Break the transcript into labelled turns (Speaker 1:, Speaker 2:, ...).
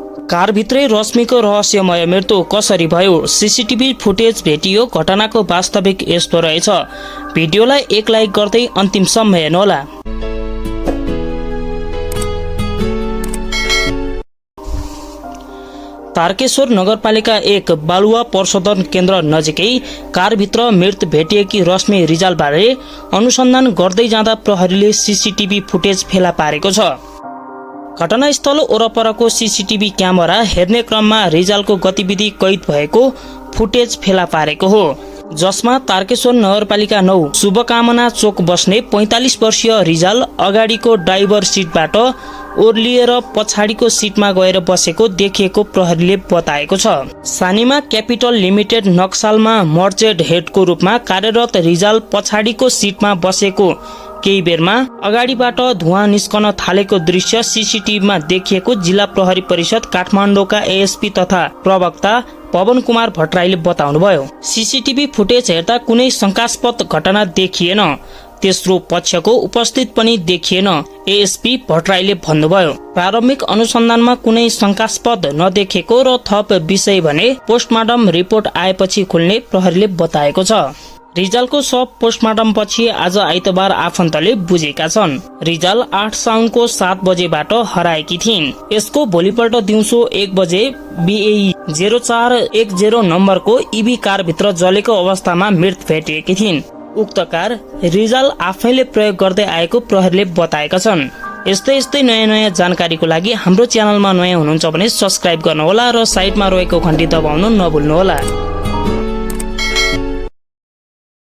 Speaker 1: कारभित्रै रश्मिको रहस्यमय मृत्यु कसरी भयो? सीसीटीभी फुटेज भेटियो। घटनाको वास्तविक यस्तो रहेछ। भिडियोलाई एक लाइक गर्दै अन्तिमसम्म हेर्नुहोला। तारकेश्वर नगरपालिका 1 बालुवा प्रशोधन केन्द्र नजिकै कारभित्र मृत भेटिएकी रश्मि रिजालबारे अनुसन्धान गर्दै जाँदा प्रहरीले सीसीटीभी फुटेज फेला पारेको छ। घटनास्थल वरपरको सीसीटीभी क्यामेरा हेर्ने क्रममा रिजालको गतिविधि कैद भएको फुटेज फेला पारेको हो, जसमा तारकेश्वर नगरपालिका 9 शुभकामना चोक बस्ने 45 वर्षीय रिजाल अगाडिको ड्राइभर सिटबाट ओर्लिएर पछाडिको सिटमा गएर बसेको देखिएको प्रहरीले बताएको छ। सानिमा क्यापिटल लिमिटेड नक्सालमा मर्चेन्ट हेडको रूपमा कार्यरत रिजाल पछाडिको सिटमा बसेको केही बेरमा अगाडिबाट धुवाँ निस्कन थालेको दृश्य सीसीटीभीमा देखिएको जिल्ला प्रहरी परिषद काठमाडौँका एएसपी तथा प्रवक्ता पवन कुमार भट्टराईले बताउनुभयो। सीसीटीभी फुटेज हेर्दा कुनै शंकास्पद घटना देखिएन, तेस्रो पक्षको उपस्थित पनि देखिएन, एएसपी भट्टराईले भन्नुभयो। प्रारम्भिक अनुसन्धानमा कुनै शंकास्पद नदेखेको र थप विषय भने पोस्टमार्टम रिपोर्ट आएपछि खुल्ने प्रहरीले बताएको छ। रिजालको शव पोस्टमार्टम पछि आज आइतबार आफन्तले बुझेका छन्। रिजाल 8 साउनको 7 बजेबाट हराएकी थिइन्। यसको भोलिपल्ट दिउँसो 1 बजे BAE 0410 नम्बरको ईभी कारभित्र जलेको अवस्थामा मृत भेटिएकी थिइन्। उक्त कार रिजाल आफैले प्रयोग गर्दै आएको प्रहरीले बताएका छन्। यस्तै नयाँ जानकारीको लागि हाम्रो च्यानलमा नयाँ हुनुहुन्छ भने सब्स्क्राइब गर्नुहोला र साइडमा रहेको घण्टी दबाउन नभुल्नुहोला।